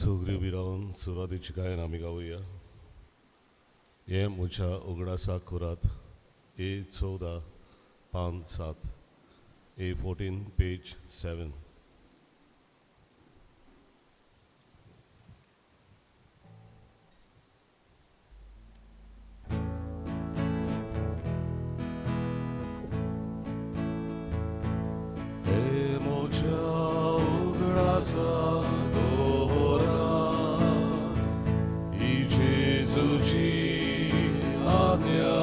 सगळीं उबी रावन सुरवातीची गायन आमी गावया. हे म्हज्या उगडासा कुरात ए 14 पान 7, ए 14 पेज 7. हे म्हज्या उगडासा जेजूची आज्ञा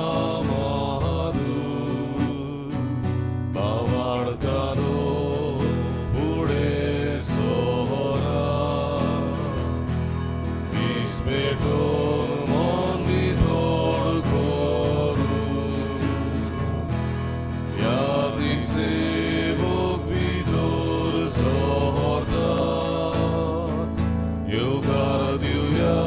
माधू बावाडतानो फुडें सोरा विस्पेटोन मन थोड करूं ह्या सेवक भितर सोरता येवकार दिवया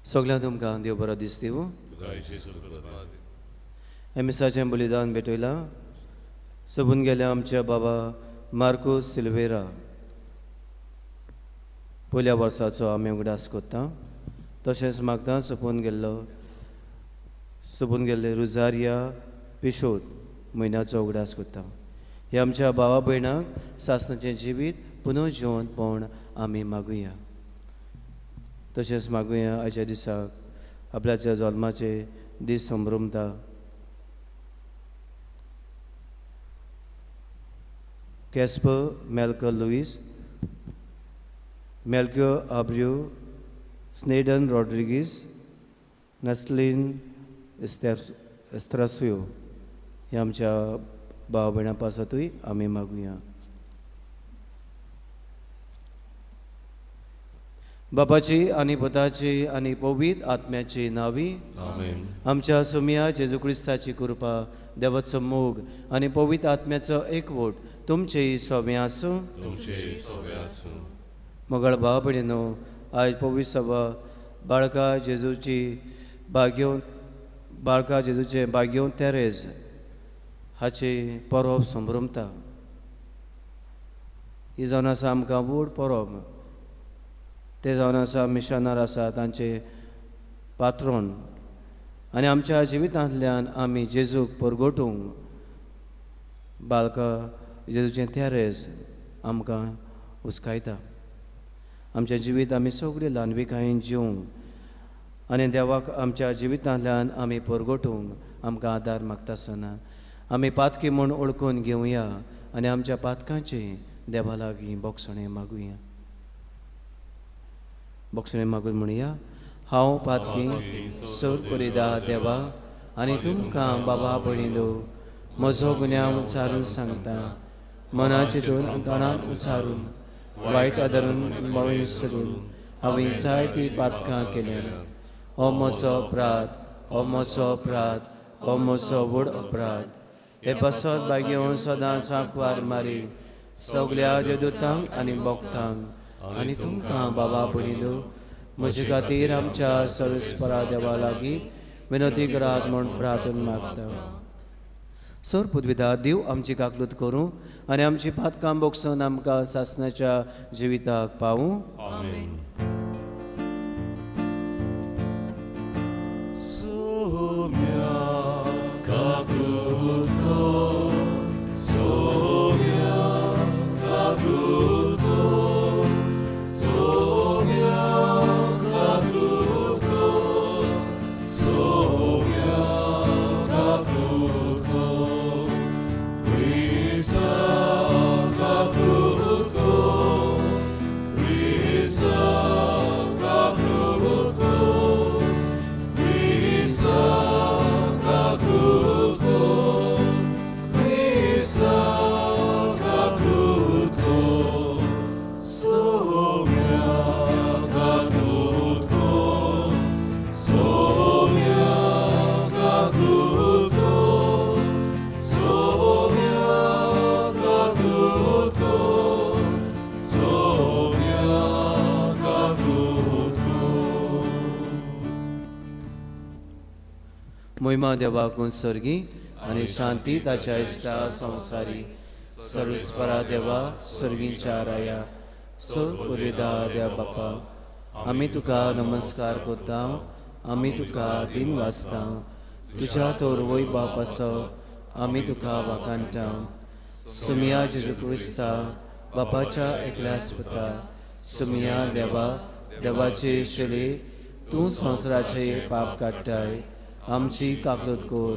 सगळ्या तुमकां देव बरो दीस दिवं. हे मिसाचें बलिदान भेटयलां सोबून गेल्या आमच्या बाबा मार्कोस सिल्वेरा पयल्या वर्साचो आमी उगडास करता. तशेंच मागता सोंपून गेल्ले रुजारिया पिशोद म्हयन्याचो उगडास करता. हे आमच्या भावा भयणांक सासणाचें जिवीत पुनः जिवंतपण आमी मागुया. तशेंच मागुया आयच्या दिसाक आपल्याच्या जल्माचे दीस संभ्रमता कॅस्पर मेल्कर लुईस, मेल्क्यो आब्रियो, स्नेडन रॉड्रिगीस, नस्लीन एस्त्रासुयो हे आमच्या भाव भयणां पासतूय आमी मागुया. बापाची आनी पुताची आनी पवित्र आत्म्याची नावी. आमेन. आमच्या सोमया जेजू क्रिस्ताची कृपा, देवाचो मोग आनी पवित्र आत्म्याचो एकवट तुमचेय सोबें आसूं. मोगाळ भाव भयणीनो, आयज पवित्र सभा बाळका जेजूची बाग्यो बाळका जेजूचें बाग्यो तेरेज हाची परब संभ्रमता. ही जावन आसा आमकां व्हड परब. ते जावन आसा मिशनार आसा तांचे पात्रोन आनी आमच्या जिवितांतल्यान आमी जेजूक परगटूंक बालका जेजूचें तेरेज आमकां हुस्कायता. आमचें जिवीत आमी सगळें ल्हानविकायेन जिवंक आनी देवाक आमच्या जिवितांतल्यान आमी परगटूंक आमकां आदार मागता आसतना आमी पातकी म्हूण ओळखून घेवया आनी आमच्या पातकांची देवा लागीं बोगसणें मागुया. बोगसणें मागून म्हणया, हांव पातकी सर परिदा देवा आनी तुमकां बाबा भयणीलो म्हजो गुन्यांव उच्चारून सांगता. मनाचे तोंडान उच्चारून वायट आदारून बावळी सोडून हांवें जायतीं पातकां केल्यांत. हो म्हजो अपराध, हो म्हजो अपराध, हो म्हजो व्हड अपराध. हे पासत बागेवन सदांच आंकवार मारी सगल्या देवदूतांक आनी भक्तांक आनी तुमकां बाबा भयणीलो म्हजे खातीर आमच्या सर्वेस्परा देवा लागीं विनवती करात म्हूण प्रार्थना मागता. सर पुदविदा देव आमची काकलूत करूं आनी आमची पातकां बोगसून आमकां सासणाच्या जिविताक पावूं. आमेन. Krista, मोहिमा देवाक सर्गी आनी शांती ताच्या इश्टा संवसारी. सर्वेस्परा देवा सर्गीच्या राया सोदा देवा बापा, आमी तुका नमस्कार करता, आमी तुका दिन वाचता, तुज्या तोरवय बाप आसो आमी तुका वाखाणटा. सुमिया जेजू क्रिस्ता बापाच्या एकल्यास पुता, सुमिया देवा देवाचे शेले, तूं संवसाराचे पाप काडटाय, आमची काकलूत कर.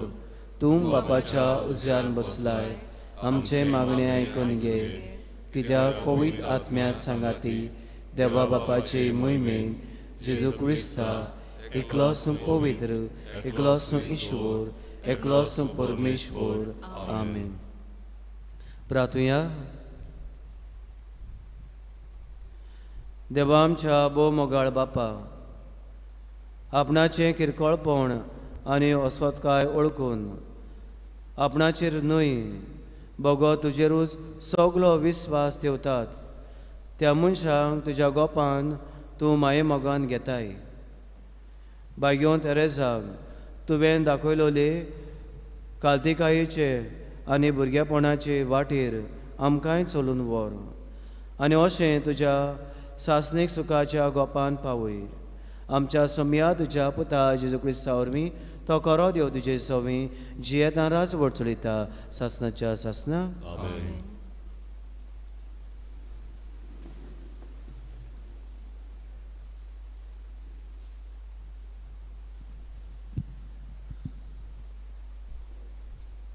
तूं बापाच्या उजव्यान बसलाय, आमचे मागणे आयकून घे. कित्याक पवित्र आत्म्या सांगाती देवा बापाचे मोहिमेन जेजू क्रिस्ता एकलोच पवित्र, एकलोच ईश्वर, एकलोच परमेश्वर. आमेन. प्रार्थुया. देवा आमच्या भोव मोगाळ बापा, आपणाचें किरकोळपण आनी अस्वतकाय ओळखून आपणाचेर न्हय बगो तुजेरूच सगलो विस्वास ठेवतात त्या मनशांक तुज्या गोपान तूं माये मोगान घेताय. बाग्योन तेरेजाक तुवें दाखयलोले कालतिकायेचे आनी भुरगेपणाचे वाटेर आमकांय चलून व्हर आनी अशें तुज्या सासणीक सुखाच्या गोपान पावय. आमच्या सोमया तुज्या पुता जेजू क्रिस्ता वरवीं तो खरो देव तुजे सवी जियेता राजवट चलयता सासणाच्या सासना. आमेन.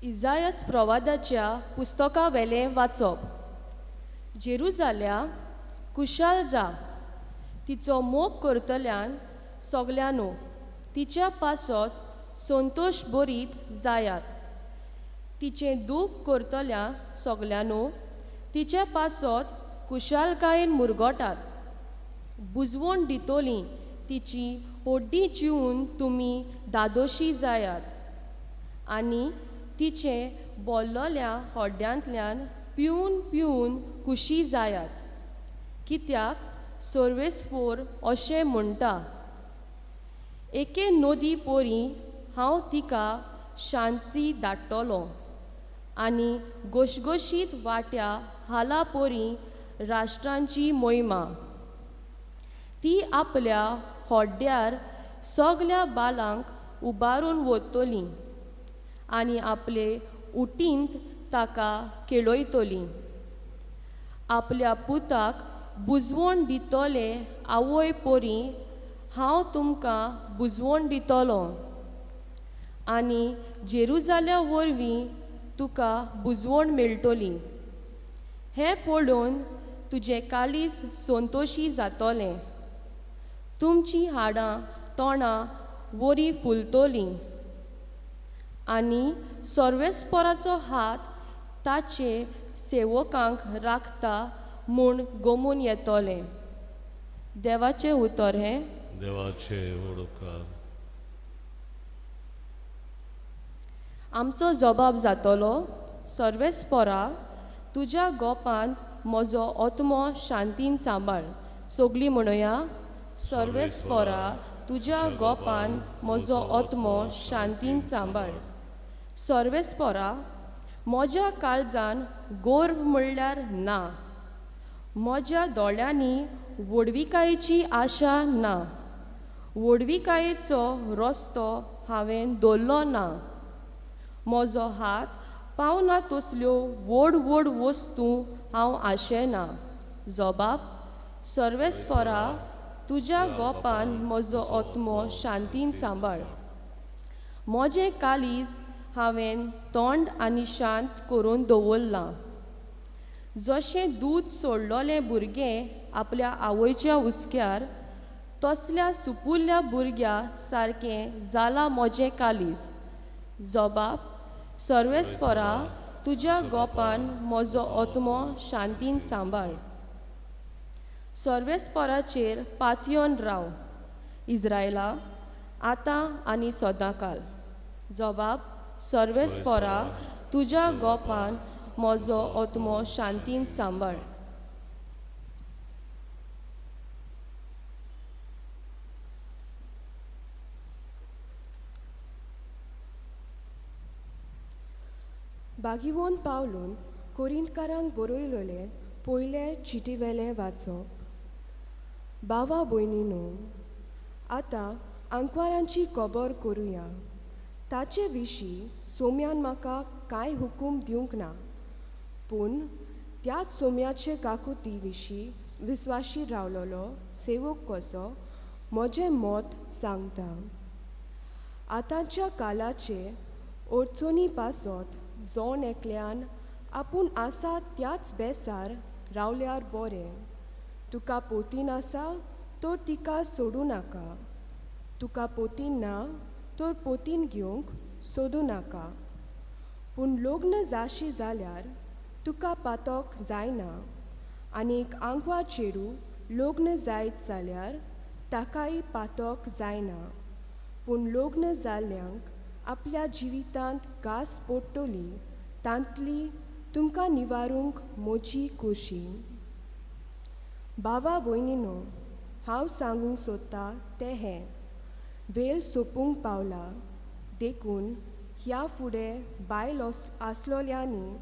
इजायस प्रवादाच्या पुस्तका वेलें वाचप. जेरुजाल्या कुशाल जा, तिचो मोग करतल्यान सगल्यांनो तिच्या पासत संतोश बरीत जायात. तिचें दूख करतल्या सगल्यांनो तिच्या पासत कुशालकायेन मुरगोटात. बुजवण दितोली तिची होड्डी जिवन तुमी दादोशी जायात आनी तिचे बोल्लोल्या होड्ड्यांतल्यान पिवन पिवन खुशी जायात. कित्याक सर्वेस्पोर अशें म्हणटा, एके नदी पोरी हांव तिका शांती धाडटलो आनी घोशघोशीत वाट्या हाला पोरी राष्ट्रांची मोहिमा. ती आपल्या होड्ड्यार सगल्या बालांक उबारून वतली आनी आपले उटींत ताका खेळयतली. आपल्या पुताक बुजवण दितले आवय पोरी हांव तुमकां बुजवण दितलो आनी जेरुजाल्या वरवीं तुका बुजवण मेळटली. हें पळोवन तुजें काळीज संतोशी जातलें, तुमचीं हाडां तोंडां वरी फुलतलीं आनी सर्वेस्पराचो हात ताचे सेवकांक राखता म्हूण गोमून येतलें. देवाचें उतर हें. देवाचें उपकार. आमचो जबाब जातलो, सर्वेस्परा तुज्या गोपांत म्हजो आत्मो शांतीन सांबाळ. सगलीं म्हणुया, सर्वेस्परा तुज्या गोपान म्हजो आत्मो शांतीन सांबाळ. सर्वेस्परा म्हज्या काळजान गोर्व म्हणल्यार ना, म्हज्या दोळ्यांनी व्हडविकायेची आशा ना, व्हडविकायेचो रस्तो हांवें दवरलो ना, म्हजो हात पावना तसल्यो व्हड व्हड वस्तू हांव आशेना. जबाब, सर्वेस्परा तुज्या गोपान म्हजो आत्मो शांतीन सांबाळ. म्हजें काळीज हांवें तोंड आनी शांत करून दवरलां. जशें दूद सोडलोलें भुरगें आपल्या आवयच्या हुस्क्यार, तसल्या सुपुल्ल्या भुरग्या सारकें जालां म्हजें काळीज. जबाब, सर्वेस्परा तुज्या गोपान म्हजो आत्मो शांतीन सांबाळ. सर्वेस्पराचेर पातयेवन राव इस्रायला, आतां आनी सदांकाल. जबाब, सर्वेस्परा तुज्या गोपान म्हजो आत्मो शांतीन सांबाळ. बागिवोन पावलून कोरिंतकारांक बरयलोले पयले चिटीवेलें वाचप. बावा भयणीनो, आतां आंकवारांची खबर करुया. ताचे विशीं सोम्यान म्हाका कांय हुकूम दिवंक ना, पूण त्याच सोम्याचे काकुती विशीं विस्वाशी रावलोलो सेवक कसो म्हजें मत सांगता. आतांच्या कालाचे अडचणी पासत जोन एकल्यान आपूण आसा त्याच बेसार रावल्यार बरें. तुका पोतीन आसा तर तिका सोडूं नाका, तुका पोतीन ना तर पोतीन घेवंक सोदूं नाका. पूण लग्न जाशी जाल्यार तुका पातक जायना, आनी एक आंकवार चेडूं लग्न जायत जाल्यार ताकाय पातक जायना. पूण लग्न जाल्ल्यांक आपल्या जिवितांत घास पडटली तांतली तुमकां निवारूंक म्हजी खोशी. बाबा भयणीनो, हांव सांगूंक सोदता तें हें, वेळ सोंपूंक पावला, देखून ह्या फुडें बायल आसलोल्यांनी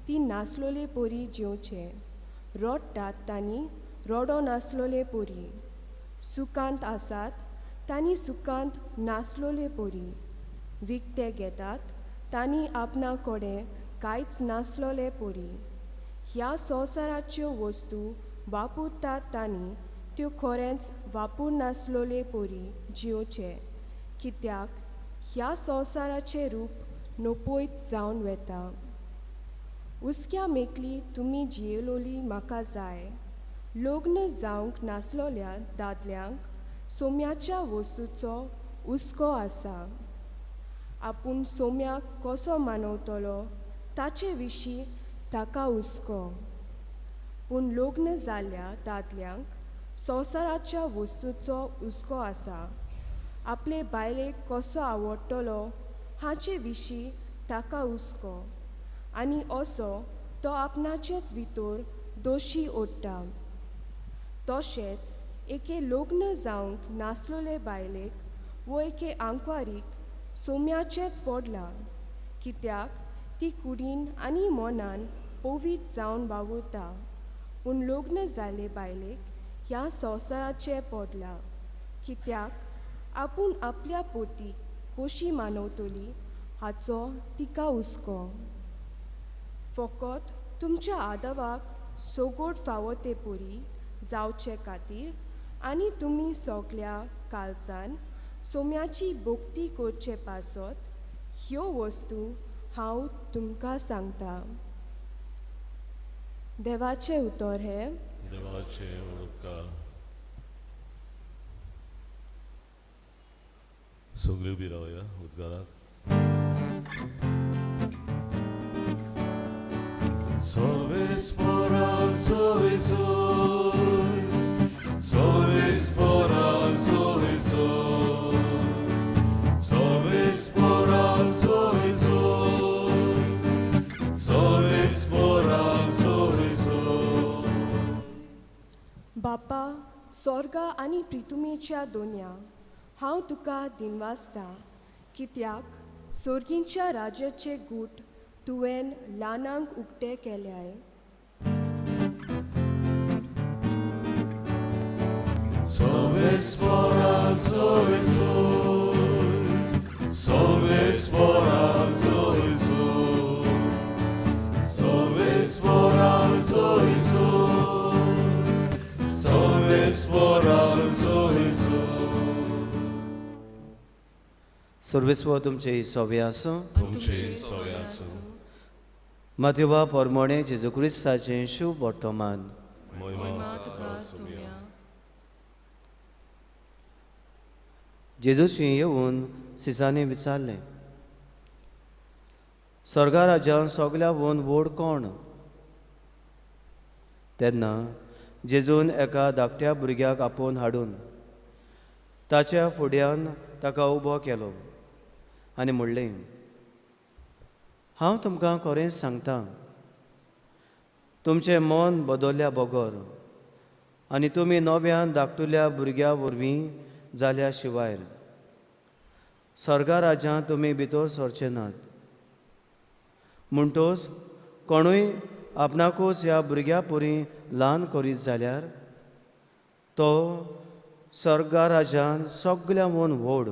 ती नासलोले परी जेवचें, रडटात तांणी रडो नासलोले परी, सुखांत आसात तांणी सुखांत नासलोले परी, विकते घेतात तांणी आपणा कडेन कांयच नासलोले परी, ह्या संवसाराच्यो वस्तू वापरतात तांणी त्यो खरेंच वापर नासलोले परी जियोचे, कित्याक ह्या संवसाराचें रूप नपयत जावन वता. हुस्क्या मेकली तुमी जियेलोली म्हाका जाय. लग्न जावंक नासलोल्या दादल्यांक सोम्याच्या वस्तूचो हुस्को आसा. आपूण सोम्याक कसो मानवतलो ताचे विशीं ताका हुस्को. पूण लग्न जाल्ल्या दादल्यांक संवसाराच्या वस्तूचो हुस्को आसा. आपले बायलेक कसो आवडटलो हाचे विशीं ताका हुस्को, आनी असो तो आपणाचेच भितर दोशी ओडटा. तशेंच एके लग्न जावंक नासलोले बायलेक वो एके आंकवारीक सोम्याचेंच पडलां, कित्याक ती कुडीन आनी मनान पवीत जावन वावुरता. पूण लग्न जाल्ले बायलेक ह्या संवसाराचें पडलां, कित्याक आपूण आपल्या पोतीक कशी मानवतली हाचो तिका हुस्को. फकत तुमच्या आदवाक सोगोट फावो ते परी जावचे खातीर आनी तुमी सगल्या काळजान सोम्याची भक्ती करचे पासत ह्यो वस्तू हांव तुमकां सांगता. देवाचें उतर हें. देवाचे उपकार. सगळी उबी रावया उद्गाराक. सर्वेस्पराक सोय सोय, सर्वेस्पराक सोय सोय, सर्वेस्पराक सोय सोय, सर्वेस्पराक सोय सोय. बापा, स्वर्गा आनी प्रितुमेच्या दोनया, हांव तुका दिनवासता, कित्याक सोर्गींच्या राज्याचे गूट तुवें ल्हानांक उक्ते केल्याय. सर्वेस्पराक सोय सोय, सर्वेस्पराक सोय सोय, सर्वेस्पराक सोय सोय, सर्वेस्पराक सोय सोय. सर्वेस्पर तुमचे सोवे आसूं. तुमचे सोवे आसूं. माथ्युवा पोरमोणे जेजू क्रिस्ताचें शुभ वर्तमान. महिमा तुका सोम्या. जेजूशी येवन सिसांनी विचारलें, स्वर्गा राज्यांत सगल्या वोन व्हड कोण? तेन्ना जेजून एका धाकट्या भुरग्याक आपोवन हाडून ताच्या फुड्यान ताका उबो केलो आनी म्हणलें, हांव तुमकां खरेंच सांगता, तुमचें मन बदलल्या बगर आनी तुमी नव्यान धाकटुल्या भुरग्या वरवीं जाल्या शिवाय स्वर्गा राज्यांत तुमी भितर सरचे नात. म्हणटोच कोणूय आपणाकूच ह्या भुरग्या पुरी ल्हान करीत जाल्यार तो स्वर्गा राजान सगल्या म्हूण व्हड।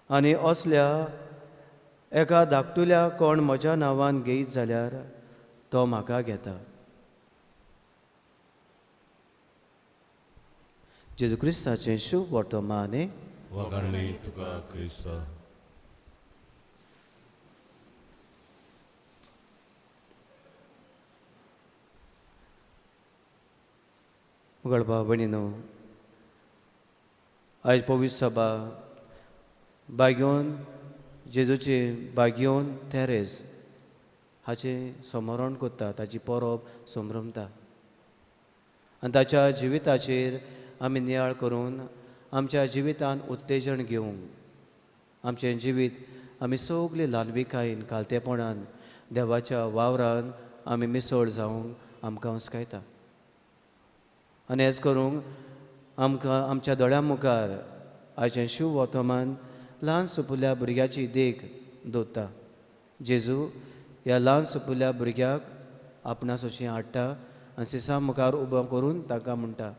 आनी असल्या एका धाकटुल्या कोण म्हज्या नांवान घेयत जाल्यार तो म्हाका घेता। जेजू क्रिस्ताचें शुभ वर्तमान। वखाणणी तुका क्रिस्ता। उगडपा भयणीनो, आयज पवित्र सभा बाग्योन जेजूचे बाग्योन तेरेज हाचें स्मरण करता, ताची परब संभ्रमता आनी ताच्या जिविताचेर आमी नियाळ करून आमच्या जिवितान उत्तेजन घेवंक, आमचें जिवीत आमी सगळीं ल्हानविकायेन खालतेपणान देवाच्या वावरान आमी मिसळ जावंक आमकां हुस्कायता। आनी हेच करूंक आमकां आमच्या दोळ्यां मुखार आयचें शुभ वर्तमान ल्हान सुपुल्ल्या भुरग्याची देख दवरता। जेजू ह्या ल्हान सुपुल्ल्या भुरग्याक आपणा सोशी हाडटा आनी सिसा मुखार उबो करून ताका म्हणटा,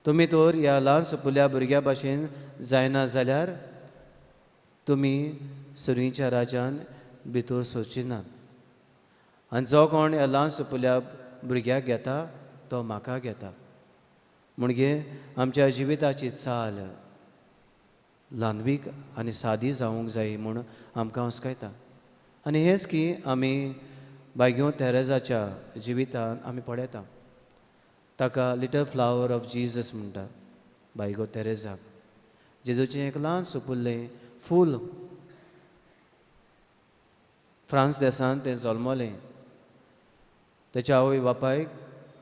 तुमी तर ह्या ल्हान सुपुल्ल्या भुरग्या भाशेन जायना जाल्यार तुमी सुरीच्या राजान भितर सरची नात। आनी जो कोण ह्या ल्हान सुपुल्ल्या भुरग्याक घेता तो म्हाका घेता। म्हणजे आमच्या जिविताची चाल ल्हानवीक आनी सादी जावंक जाय म्हूण आमकां हुस्कायता। आनी हेंच की आमी बायग्यो तेरेजाच्या जिवितान आमी पळयता। ताका लिटल फ्लावर ऑफ जिजस म्हणटा बायगो तेरेजाक। जेजूचें एक ल्हान सुपुल्लें फूल फ्रांस देशांत तें जल्मलें। तेच्या आवय बापायक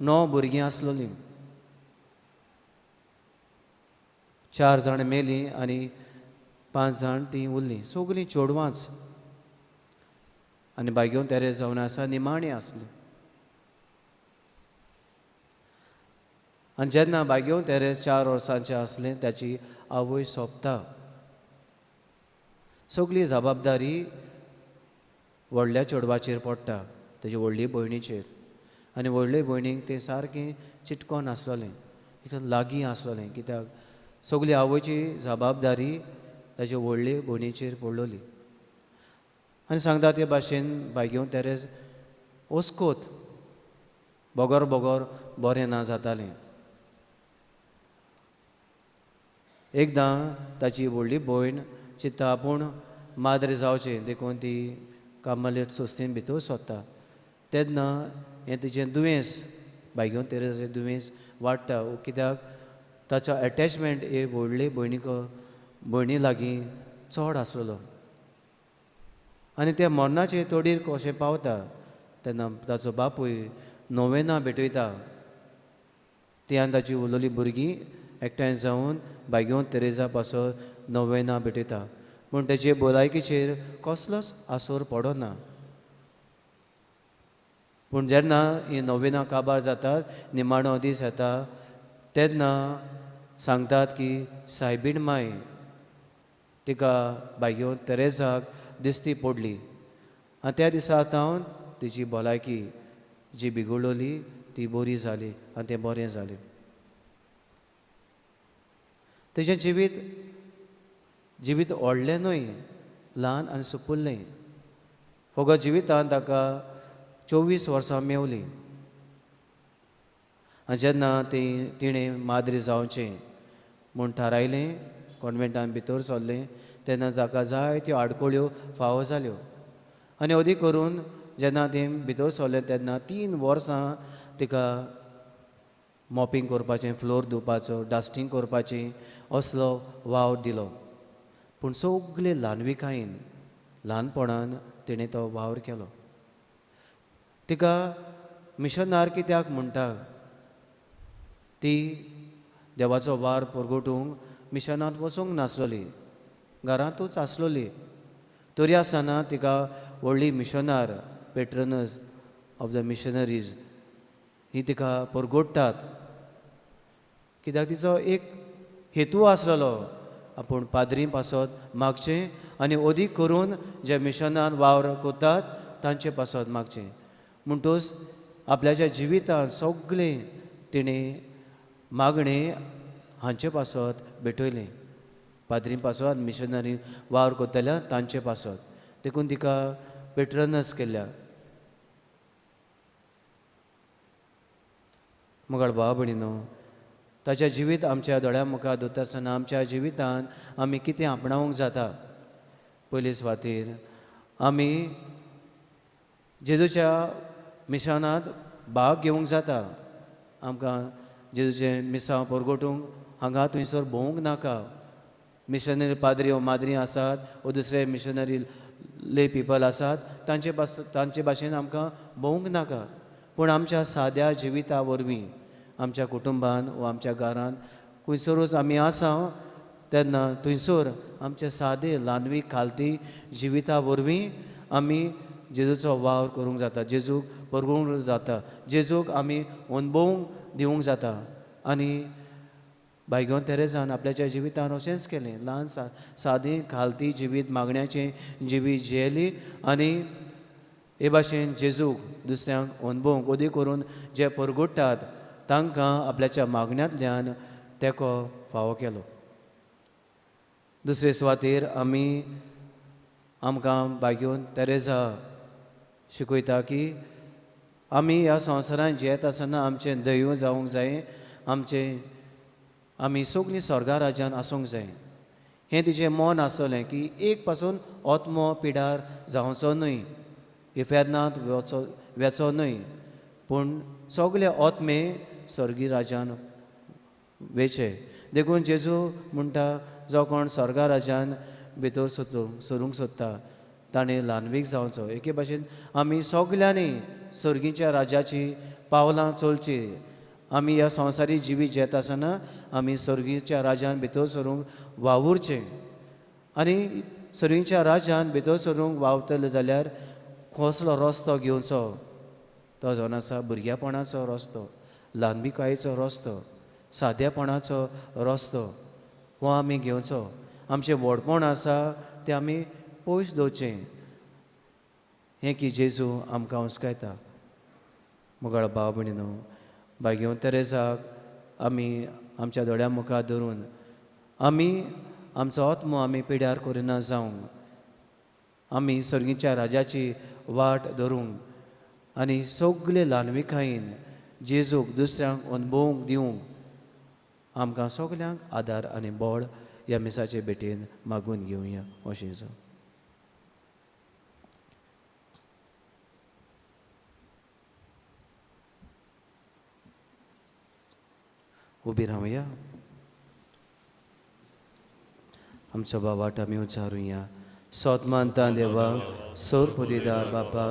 9 भुरगीं आसलोलीं, 4 जाण मेलीं आनी 5 जाण तीं उरलीं, सगळीं चेडवांच। आनी बायग्यो तेरेज जावन आसा निमाणी आसली। आनी जेन्ना बायग्यो तेरेज 4 वर्सांचें आसलें ताची आवय सोंपता। सगळी जबाबदारी व्हडल्या चेडवाचेर पडटा, ताजी व्हडली भयणीचेर। आनी व्हडले भयणीक तें सारकें चिटकोन आसलोलें, लागीं आसलोलें, कित्याक सगळी आवयची जबाबदारी ताजे व्हडले भयणीचेर पडलोली। आनी सांगता ते भाशेन बायग्यो तेरेज ओस्कोत बगर बगर बरें ना जातालें। एकदां ताची व्हडली भयण चिंता आपूण माद्रे जावचें देखून ती कार्मेलीट संस्थेन भितर सोदता। तेन्ना हें तिचें दुयेंस बायग्यो तेरेजाचें दुयेंस वाडटा, कित्याक ताचो एटॅचमेंट हे व्हडले भयणीक भयणी लागीं चड आसलेलो। आनी त्या मरणाचे तोडीर कशें पावता तेन्ना ताचो बापूय नोवेना भेटयता। ती आनी ताची उरलेली भुरगीं एकठांय जावन बायग्यो तेरेजा पासत नोवेना भेटयता, पूण ताचे भलायकेचेर कसलोच आसोर पडना। पूण जेन्ना ही नोवेना काबार जातात, निमाणो दीस येता, तेन्ना सांगतात की सायबीण माय तिका बायग्यो तेरेजाक दिश्टी पडली आनी त्या दिसा सावन तिची भलायकी जी बिगडलोली ती बरी जाली आनी तें बरें जालें। तेजें जिवीत जिवीत व्हडलें न्हय, ल्हान आनी सुपुल्लें। फकत जिवितान ताका 24 वर्सां मेवलीं। आनी जेन्ना ती तिणें माद्री जावचें म्हूण थारायलें, कॉन्वेंटान भितर सरलें, तेन्ना ताका जायत्यो आडखळ्यो फावो जाल्यो। आनी अदीक करून जेन्ना ती भितर सरलें तेन्ना 3 वर्सां तिका मॉपिंग करपाचें, फ्लोर धुवपाचो, डस्टींग करपाचें असलो वावर दिलो। पूण सगळे ल्हानविकायेन ल्हानपणान तिणें तो वावर केलो। तिका मिशनार कित्याक म्हणटा, ती देवाचो वावर परगटूंक मिशनांत वचूंक नासलोली, घरांतूच आसलोली। तरी आसतना तिका व्हडली मिशनार, पेट्रनस ऑफ the missionaries ही तिका परगोडटात, कित्याक तिचो एक हेतू आसलेलो, आपूण पाद्री पासत मागचें आनी अदीक करून जे मिशनान वावर करतात तांचे पासत मागचें. म्हणटूच आपल्याच्या जिवितांत सगळें तिणें मागणें हांचे पासत भेटयलें, पाद्री पासत, मिशनरी वावर करतल्या तांचे पासत. देखून तिका पेट्रनस केल्या. मगाळ भाव भयणीनो, ताचें जिवीत आमच्या दोळ्या मुखार दवरता आसतना आमच्या जिवितांत आमी कितें आपणावंक जाता. पयले सुवातेर आमी जेजूच्या मिशनांत भाग घेवंक जाता. आमकां जेजूचें मिसांव परगटूंक हांगा थंयसर भोंवूंक नाका. मिशनरी पाद्री वा माद्री आसात वा दुसरे मिशनरी ले पिपल आसात तांचे भाशेन आमकां भोंवूंक नाका. पूण आमच्या साद्या जिविता वरवीं आमच्या कुटुंबान वा आमच्या घरान खंयसरूच आमी आसा तेन्ना थंयसर आमचे सादे ल्हानवी खालती जिविता वरवीं आमी जेजूचो वावर करूंक जाता, जेजूक परगोवंक जाता, जेजूक आमी अणभवूंक दिवंक जाता. आनी बायगोन तेरेजान आपल्याच्या जिवितान अशेंच केलें, ल्हान सादी खालती जिवीत मागण्याचें जिवीत जियेली आनी हे भाशेन जेजूक दुसऱ्यांक अणभवूंक अदीक करून जे परगुट्टात तांकां आपल्याच्या मागण्यांतल्यान तेंको फावो केलो. दुसरे सुवातेर आमी आमकां बायगोन तेरेजा शिकयता की आमी ह्या संवसारांत जियेत आसतना आमचें दैव जावंक जाय, आमचें आमी सगळीं स्वर्गा राज्यान आसूंक जाय. हें तिचें मन आसतलें की एक पासून आत्मो पिडार जावचो न्हय, इफेर्नांत वेचो न्हय, पूण सगळे आत्मे स्वर्गीय राज्यान वेचे. देखून जेजू म्हणटा जो कोण स्वर्गा राज्यान भितर सरूंक सोदता ताणें ल्हानवीक जावचो. एके भाशेन आमी सगल्यांनी स्वर्गीच्या राज्याची पावलां चलची. आमी ह्या संवसारी जिवीत जियेता आसतना आमी स्वर्गीच्या राज्यान भितर सरूंक वावुरचें. आनी स्वर्गीच्या राज्यान भितर सरूंक वावतले जाल्यार कसलो रस्तो घेवचो, तो जावन आसा भुरग्यापणाचो रस्तो, ल्हानविकायेचो रस्तो, सादेपणाचो रस्तो हो आमी घेवचो. आमचें व्हडपण आसा तें आमी पयस दवरचें. हें की जेजू आमकां हुस्कायता. मोगाळ भाव भयणीनो, बायगेवन तेरेजाक आमी आमच्या दोळ्या मुखार धरून आमी आमचो आत्मो आमी पिड्यार करिना जावंक, आमी स्वर्गीच्या राजाची वाट धरूंक आनी सगळे ल्हानविकायेन जेजूक दुसऱ्यांक अणभवूंक दिवंक आमकां सगल्यांक आदार आनी बळ ह्या मिसाचे भेटेन मागून घेवया. अशें जावं. उबी रावया, आमचो बावाट आमी उचारुया. सोत मानता देवा, सोर पुरीदार बापा,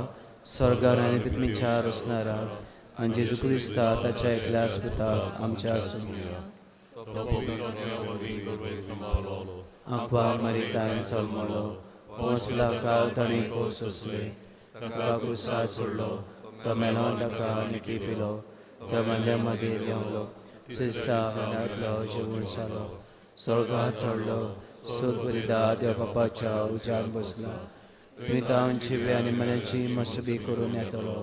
स्वर्गार आनी पृथ्वीच्या रचणारा आनी जेजू क्रिस्ता ताच्या एकल्या पुताक आमच्या आंकवा मरितान जल्मलो, पोंसला काल ताणें खोस सोंसले, ताका कुसार सोडलो, तो मेलो ताका निकी पिलो, तो मल्ल्या मदीं देंवलो, सिसा आनी जिवून जालो, स्वर्गात चडलो, सोरपुरीदा देव बापाच्या उज्यान बसला, तुवें तावन जिवे आनी मनाची मसबी करून येतलो.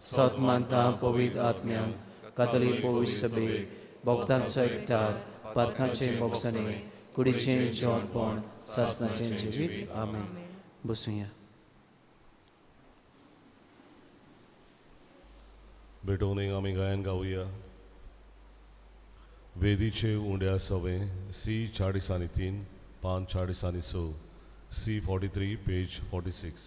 सत मानता पवित्र आत्म्यांक, कातली पवित्र सभेक, भक्तांचो एकठार, पातकांचें भोगसणें, कुडीचें जेवणपण, सासणाचें जिवीत. आमेन. बसुया. भेटोवन आमी गायन गावया. वेदीचे उंड्या सवे सी 40 आनी 3, 5 40 आनी 6, सी 43 पेज 46.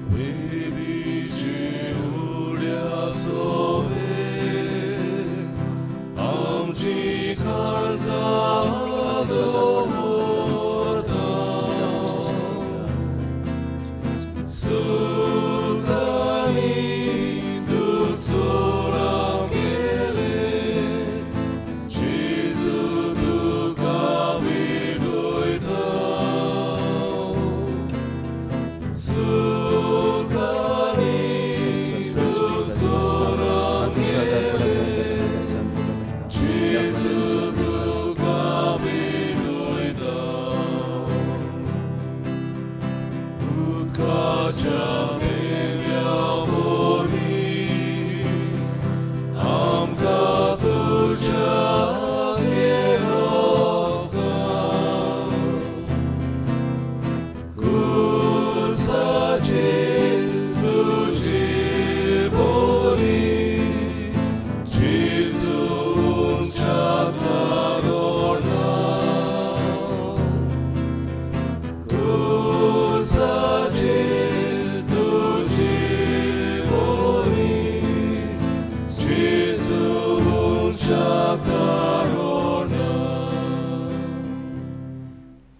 वेदीचे उड्या सवे आमची काळजां दवरता, सुखांनी दुसरा केले, जेजू तुका भेटयता, सुखांनी दुसरा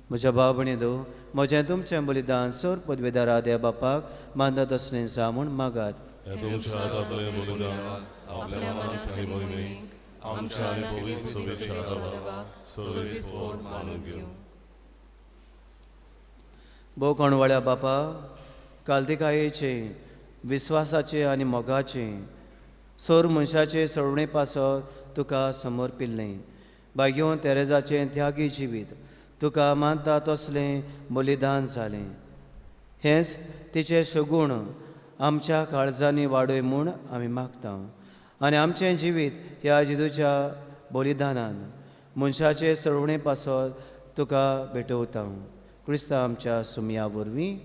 म्हज्या भाव भयणींनो, म्हजें तुमचें बलिदान सोर पदवेदारा देव बापाक मानता तसलें जावं म्हूण मागात. भोव कोणवाळ्या बापा, कालदिकायेचें, विस्वासाचें आनी मोगाचें सोर मनशाचे सोडणे पासत तुका समर्पिल्लें भाग्योन तेरेजाचें त्यागी जिवीत तुका मानता तसलें बलिदान जालें. हेंच तिचें सगूण आमच्या काळजांनी वाडय म्हूण आमी मागता आनी आमचें जिवीत ह्या जेजूच्या बलिदानान मनशाचे सोडणे पासत तुका भेटवता. क्रिस्ता आमच्या सुमया वरवीं.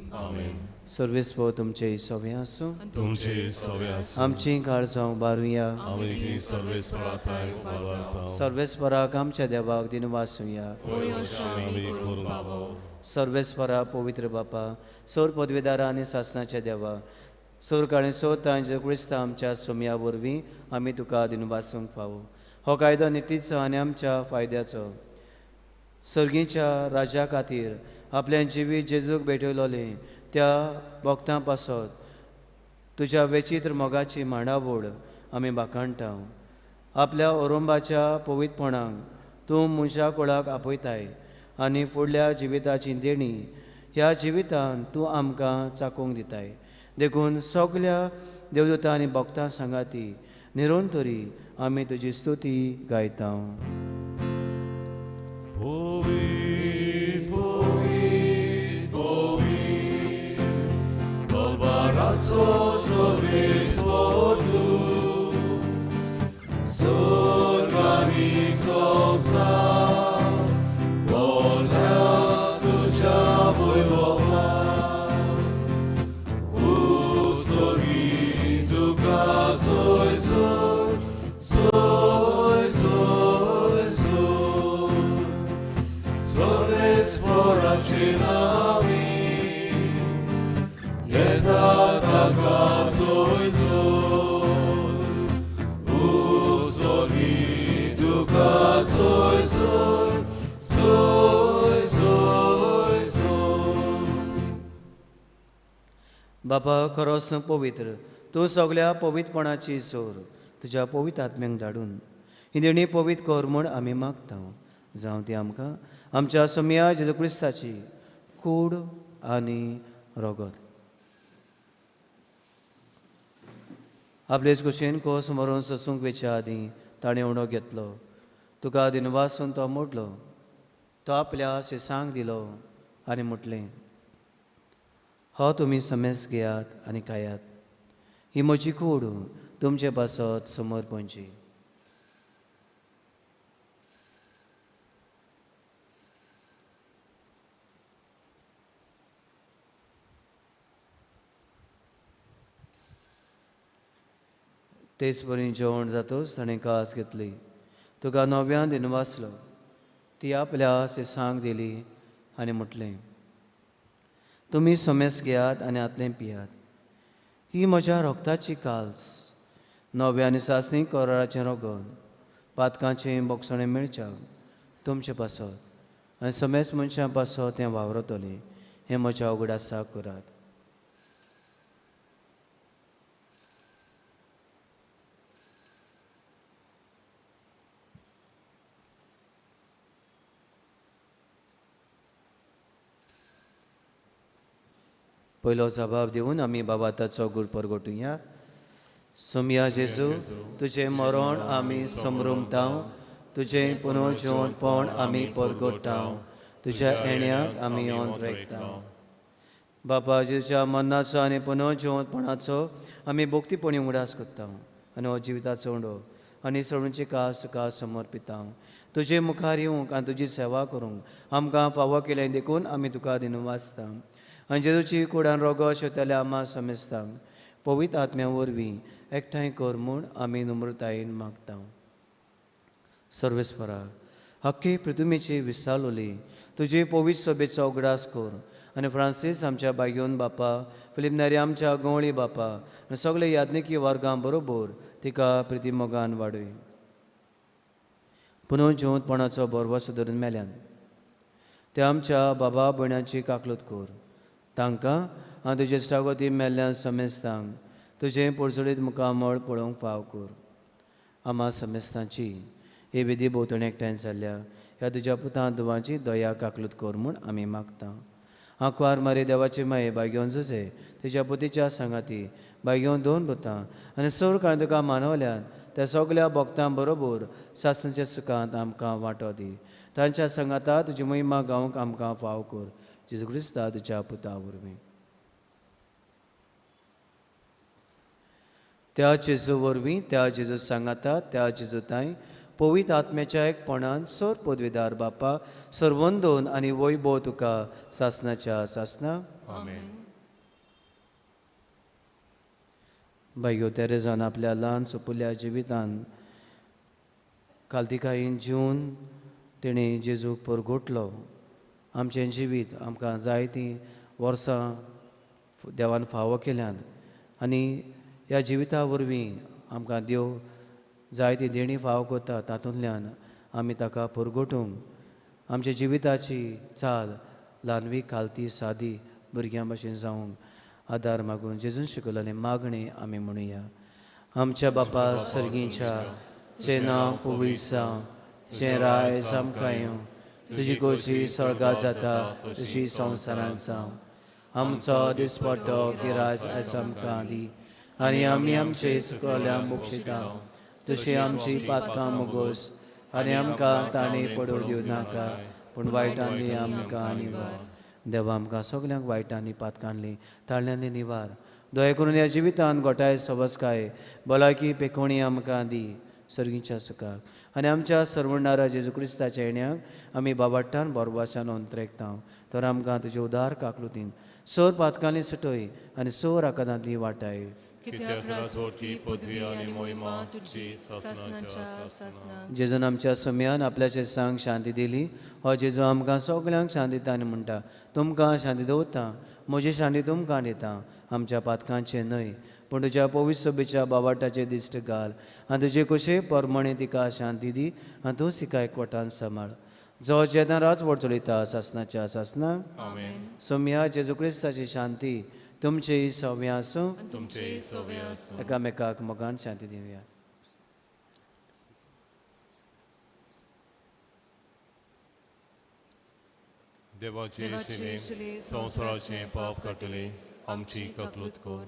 सर्वेस्पर तुमचे सवे आसूं. आमची काळजां उबारुया. सर्वेस्पराक आमच्या देवाक दिनवासुया. सर्वेस्परा पवित्र बापा, सोर पदवेदारा आनी सासणाच्या देवा, सोर आनी सोता क्रिस्ता आमच्या सुमया वरवीं आमी तुका दिनवासूंक फावो. हो कायदो नितीचो आनी आमच्या फायद्याचो. सर्गीच्या राजा खातीर आपलें जिवीत जेजूक भेटयलोलें त्या भक्तां पासत तुज्या वेचित्र मोगाची मांडावळ आमी बाकाणटा. आपल्या ओरोंबाच्या पवित्रपणाक तूं मनशा कुळाक आपयताय आनी फुडल्या जिविताची देणी ह्या जिवितान तूं आमकां चाकूंक दिताय. देखून सगल्या देवदूतां आनी भक्तां सांगाती निरंतरी आमी तुजी स्तुती गायता. बापा खरोच पवित्र तूं सगल्या पवित्रपणाची जोर तुज्या पवित्र आत्म्यांक धाडून ही देणी पवित्र कर म्हूण आमी मागता. जावं ती आमकां आमच्या सोमया जेजू क्रिस्ताची कूड आनी रगत. आपलेच कुशीन कोस मरून सोसूंक वेच्या आदीं ताणें उणो घेतलो, तुका दिनवासून तो मोडलो, तो आपल्या शिसांक दिलो आनी म्हटलें, हो तुमी समेस घेयात आनी खायात, ही म्हजी कूड तुमचे पासत समर्पणची. तेच परी जेवण जातूच ताणें कास घेतली, तुका नव्यान दिनवासलो, ती आपल्या शिसांक दिली आनी म्हटलें, तुमी समेस घेयात आनी आतलें पियात, ही म्हज्या रोगताची काल्स, नव्या आनी सासणी कराराचें रोगन, पातकांचें बोगसणें मेळच्या तुमचे पासत आनी समेस मनशां पासत तें वावरतलें, हें म्हज्या उगडासाक करात. पयलो जबाब दिवन आमी बाबा ताचो गुर परगटुया. सोमया जेजू, तुजें मरण आमी समरुमताव, तुजें पुनर्जिवनपण आमी परगटाव, तुज्या येण्याक आमी ओंद रेखताव. बापा जेजूच्या मरणाचो आनी पुनर्जिवंतपणाचो आमी भक्तीपणी उगडास करता आनी हो जिविताचो उंडो आनी सगळ्यांची कास तुका समर्पिता. तुजे मुखार येवंक आनी तुजी सेवा करूंक आमकां फावो केलें देखून आमी तुका दिनवासता. आनी जेजूची कुडान रोगो शेतल्या आमा समेस्तांक पवित्र आत्म्या वरवीं एकठांय कर म्हूण आमी नम्रतायेन मागता. सर्वेस्परा हक्की पृथुमेची विसालोली तुजी पवित्र सभेचो उगडास कर आनी फ्रांसीस आमच्या बागयोन बापा, फिलीप नेरी आमच्या गवळी बापा आनी सगळे याज्ञिकी वर्गां बरोबर तिका प्रितीमोगान वाडय. पुनर्जिवंतपणाचो भरवंसो धरून मेल्यान ते आमच्या बाबा भयणांची काकलूत कर. तांकां आनी तुजे इश्टागती मेल्ल्या समेस्तांक तुजें पोरजोळीत मुखामळ पळोवंक फाव कर. आमा समेस्तांची ही विधी भोंवतणी एकठांय जाल्ल्या ह्या तुज्या पुतां धुवांची दया काकलूत कर म्हूण आमी मागता. आंकवार मारी देवाची माये बागयोन जुजे तुज्या पुतीच्या सांगाती बागयोन दोन पुतां आनी सोर काळ तुका मानवल्यान त्या सगल्या भक्तां बरोबर सासणाच्या सुखांत आमकां वांटो दी. तांच्या सांगाता तुजी महिमा गावंक आमकां फाव कर. जेजू क्रिस्ता तुज्या पुता वरवीं. त्या जेजू वरवीं, त्या जेजू सांगाता, त्या जेजू तांय पवित्र आत्म्याच्या एकपणान सोर पदवीदार बापा सर्वंदोन आनी वैभव तुका सासणाच्या सासना. आमेन. बाययो तेरेजान आपल्या ल्हान सोपुल्ल्या जिवितान कालतिकायेन जिवन तेणें जेजूक परगोटलो. आमचें जिवीत आमकां जायतीं वर्सां देवान फावो केल्यान आनी ह्या जिविता वरवीं आमकां देव जायती देणी फावो करता. तातूंतल्यान आमी ताका परगटूंक आमच्या जिविताची चाल ल्हानवी खालती सादी भुरग्यां भशेन जावंक आदार मागून जेजून शिकयलेली मागणी आमी म्हणुया. आमच्या बापा सर्गीच्या, तुजें नांव पवित्र जावं, तुजें राज आमकां येवं, तुजी खोशी स्वर्गांत जाता तशी संवसारांत जावं. आमचो दिसपट्टो गिराज आयज आमकां दी आनी आमी आमचे चुकल्यांक बक्षिता तशी आमची पातकां मुगोस आनी आमकां ताणें पडोवंक दिवं नाका, पूण वायटांनी आमकां निवार. देवा आमकां सगल्यांक वायटांनी पातकांनी ताळ्यांनी निवार. दया करून ह्या जिवितान गोठाय सवसकाय भलायकी पेकोणी आमकां दी सर्गीच्या सुखाक आनी आमच्या सर्वणारा जेजू क्रिस्ताच्या येण्याक आमी बाबाट्टान बोरवाशान अंतरेकता. तर आमकां तुजे उदार काकलुतीन सोर पातकांनी सुटय आनी सोर आकादांतली वाटाय. जेजून आमच्या सम्यान आपल्याचे सांग शांती दिली. हो जेजू आमकां सगल्यांक शांती दिता आनी म्हणटा, तुमकां शांती दवरता, म्हजी शांती तुमकां दिता. आमच्या पातकांचें न्हय पूण तुज्या पवित्र सभेच्या बाबाटाचें दिश्ट घाल आनी तुजे कशे परमणे तिका शांती दी आनी तूं तिका एकवटान सांबाळ. जो जेन्ना राजवट चलयता सासणाच्या सासना. सोम्या जेजू क्रिस्ताची शांती तुमचेय सव्या आसूं. एकामेकाक मोगान शांती दिवया. देवाचे शिले संवसाराचें पाप काडटले आमची ककलूत कर.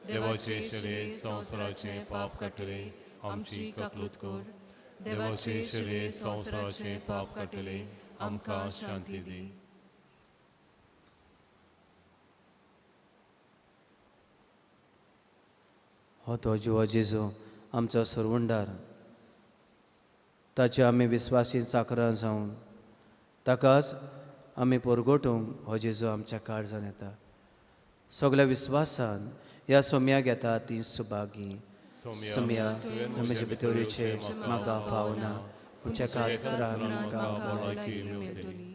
देवाचे शिले संवसाराचें पाप काडटले आमची ककलूत कर. देवाचे शिले संवसाराचें पाप काडटले आमकां शांती दी. हो तो जिवो जेजू आमचो सरवणदार, ताचे आमी विस्वासी चाकरां जावन ताकाच आमी परगटूंक हो जेजू आमच्या काळजान येता. सगल्या विस्वासान ह्या सोम्याक येता ती सुभागी. सोम्या म्हजे भितर येवचें म्हाका फावना, पूण काळजान म्हाका भलायकी मेळटली.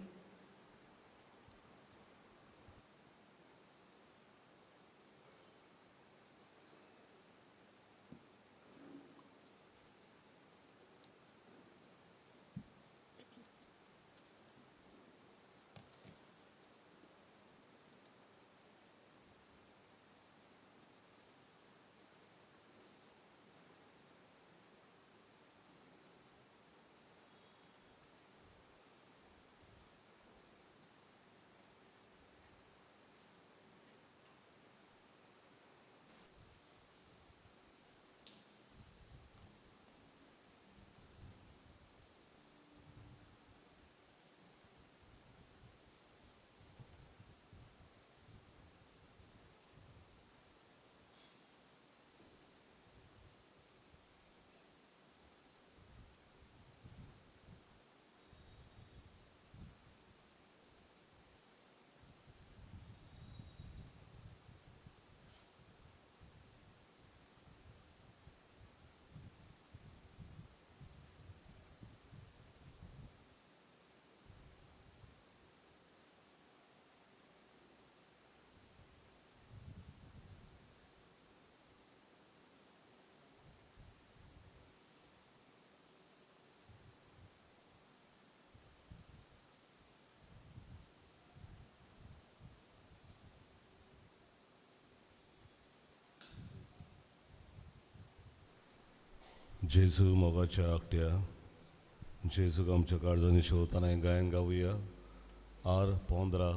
जेजू मोगाच्या आकट्या जेजूक आमच्या काळजांनी शेवताना गायन गावया. आर 15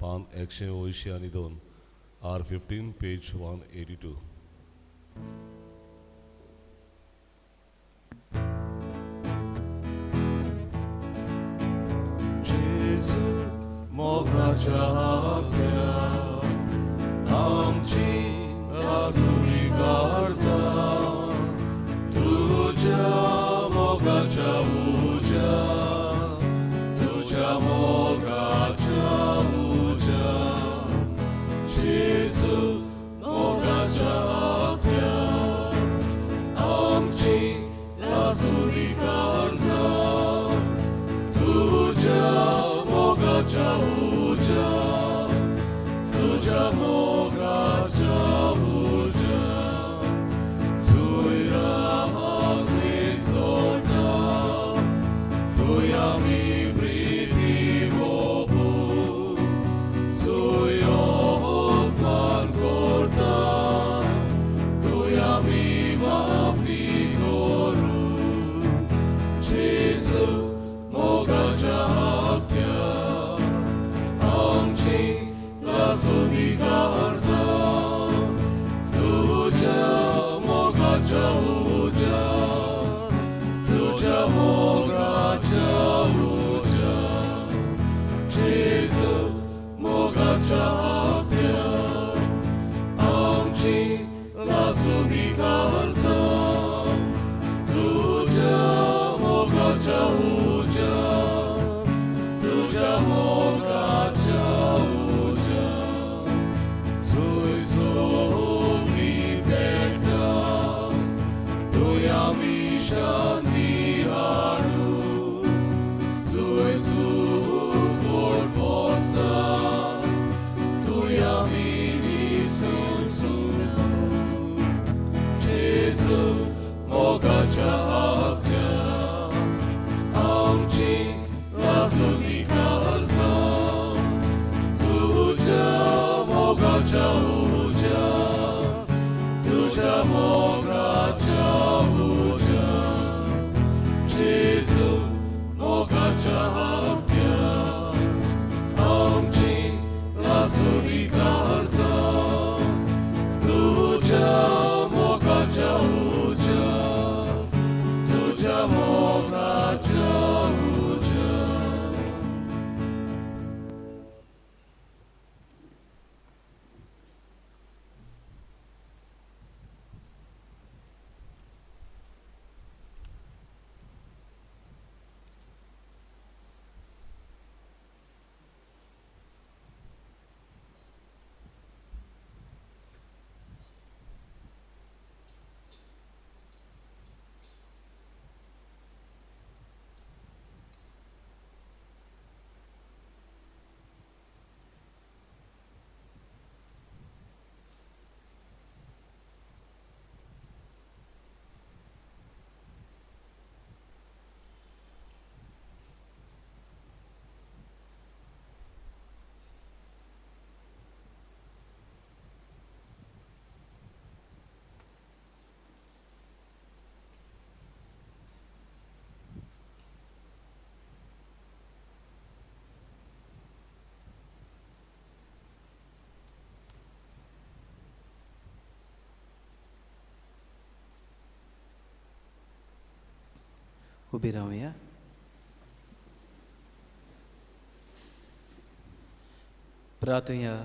पान 182, आर 15 पेज 182. जेजू मोगाच्या आकट्या आमची आसुनी काळजां तुझ्या मोगाच्या उज्या तुझ्या मोगाच्या उज्या जेजू मोगाच्या आकट्या आमची आसुनी काळजां तुझ्या मोगाच्या उज्या तुझ्या मोगाच्या उज्या उबी रावया. प्रार्थुया.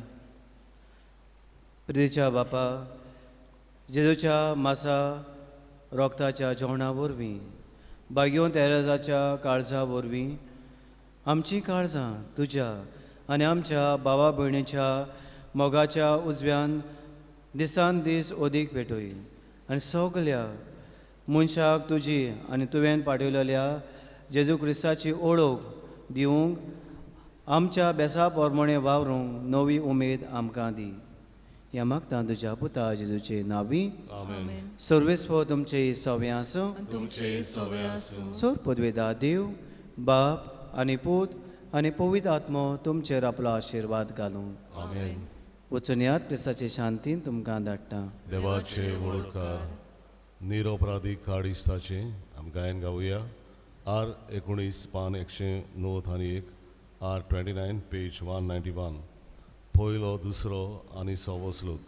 प्रितीच्या बापा, जेजूच्या मासा रोगताच्या जेवणा वरवीं, बागयोन तेरेजाच्या काळजा वरवीं आमचीं काळजां तुज्या आनी आमच्या भावा भयणीच्या मोगाच्या उजव्यान दिसान दीस अदीक पेटय आनी सगल्या मनशाक तुजी आनी तुवें पाठयलेल्या जेजू क्रिस्ताची ओळख दिवंक आमच्या बेसा प्रमाणे वावरूंक नवी उमेद आमकां दी. ह्या मागता तुज्या पुता जेजूचे नांवी. सर्वेस्व तुमचे सवे आसूं. सर पदवेदा देव बाप आनी पूत आनी पवित्र आत्मो तुमचेर आपलो आशिर्वाद घालूं. वचुनयात क्रिस्ताचे शांतीन तुमकां धाडटा. देवाचे व्हडकार. निरपराधी काळीज आमी गायन गावया आर 19 पान 191 आर 29 पेज 191 पयलो दुसरो आनी सवो श्लोक.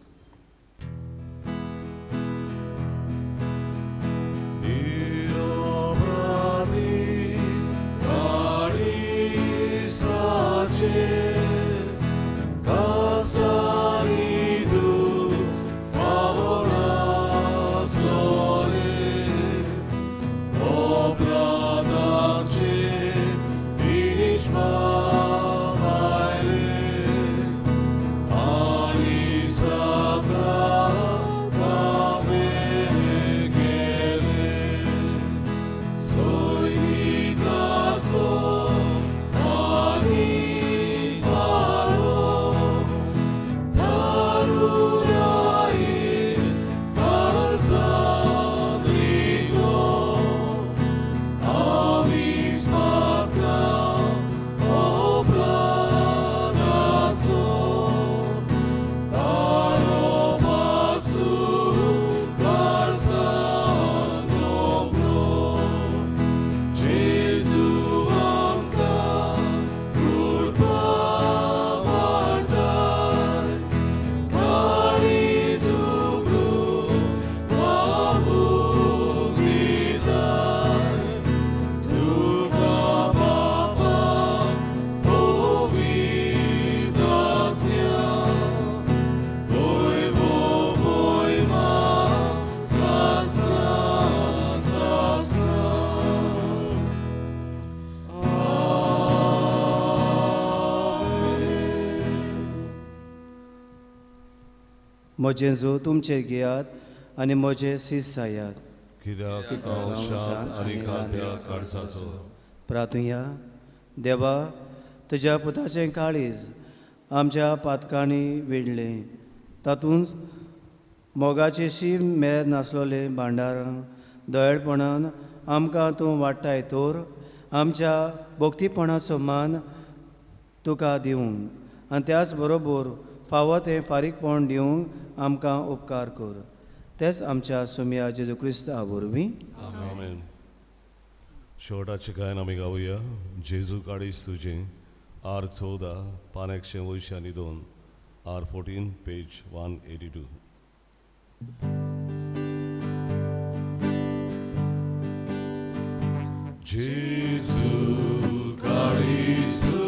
निरपराधी काळीज म्हजें जो तुमचेर घेयात आनी म्हजें सीस जायात. कित्याक हांव शांत आनी खात्या काळजाचो. प्रार्थुया. देवा, तुज्या पुताचें काळीज आमच्या पातकांनी विणलें, तातूंत मोगाची शीम मेर नासलोलें भांडारां दयाळपणान आमकां तूं वाडटाय तर आमच्या भक्तीपणाचो मान तुका दिवंक आनी त्याच बरोबर फावो तें फारीकपण दिवंक आमकां उपकार कर. तेच आमच्या सोमया जेजू क्रिस्ता वरवीं. आमेन. शेवटाचें गायन आमी गावया जेजू काळीज तुजें आर 14 पान 182 आर 14 पेज 182. जेजू काळीज